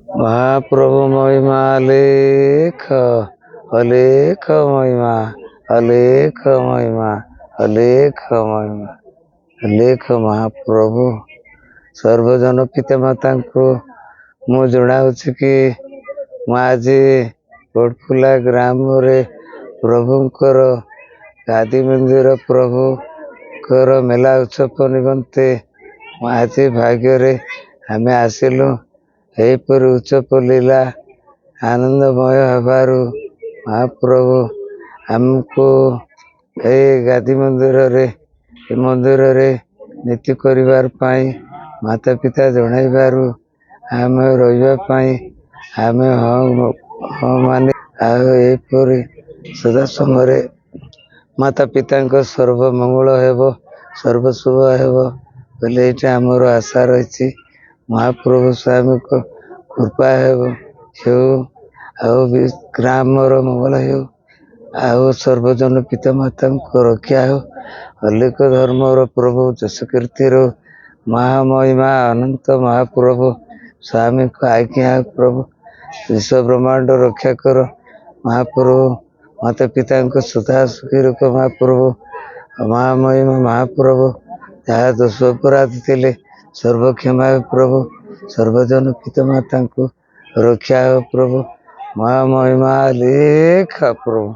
ମହାପ୍ରଭୁ ମହିମା ଅଲେଖ, ଅଲେଖ ମହିମା, ଅଲେଖ ମହିମା, ଅଲେଖ ମହିମା, ଅଲେଖ। ମହାପ୍ରଭୁ ସର୍ବଜନ ପିତାମାତାଙ୍କୁ ମୁଁ ଜଣାଉଛି କି ମୁଁ ଆଜି କୋଟଫୁଲା ଗ୍ରାମରେ ପ୍ରଭୁଙ୍କର ଗାଦି ମନ୍ଦିର ପ୍ରଭୁଙ୍କର ମେଳା ଉତ୍ସବ ନିମନ୍ତେ ମୁଁ ଆଜି ଭାଗ୍ୟରେ ଆମେ ଆସିଲୁ। ଏହିପରି ଉତ୍ସବ ଲୀଳା ଆନନ୍ଦମୟ ହେବାରୁ ମହାପ୍ରଭୁ ଆମକୁ ଏଇ ଗାଦି ମନ୍ଦିରରେ, ଏ ମନ୍ଦିରରେ ନୀତି କରିବାର ପାଇଁ ମାତା ପିତା ଜଣାଇବାରୁ ଆମେ ରହିବା ପାଇଁ ଆମେ ହଁ ହଁ ମାନେ, ଆଉ ଏହିପରି ସଦା ସମୟରେ ମାତା ପିତାଙ୍କ ସର୍ବ ମଙ୍ଗଳ ହେବ, ସର୍ବଶୁଭ ହେବ ବୋଲି ଏଇଟା ଆମର ଆଶା ରହିଛି। ମହାପ୍ରଭୁ ସ୍ୱାମୀଙ୍କ କୃପା ହେବ ହେଉ, ଆଉ ବି ଗ୍ରାମର ମଙ୍ଗଳ ହେଉ, ଆଉ ସର୍ବଜନ ପିତାମାତାଙ୍କ ରକ୍ଷା ହେଉ। ଅଲେଖ ଧର୍ମର ପ୍ରଭୁ ଯଶକୀର୍ତ୍ତିର ମହାମହିମା ଅନନ୍ତ ମହାପ୍ରଭୁ ସ୍ୱାମୀଙ୍କ ଆଜ୍ଞା ପ୍ରଭୁ, ବିଶ୍ୱ ବ୍ରହ୍ମାଣ୍ଡ ରକ୍ଷା କର ମହାପ୍ରଭୁ। ମାତା ପିତାଙ୍କ ସଦା ସୁଖୀ ରଖ ମହାପ୍ରଭୁ। ମହାମହିମା ମହାପ୍ରଭୁ, ଯାହା ଦୋଷ ଅପରାଧ ଥିଲେ ସର୍ବ କ୍ଷମା ପ୍ରଭୁ। ସର୍ବଜନ ପିତାମାତାଙ୍କୁ ରକ୍ଷା ହେଉ ପ୍ରଭୁ। ମହାମହିମା ଲେଖା ପ୍ରଭୁ।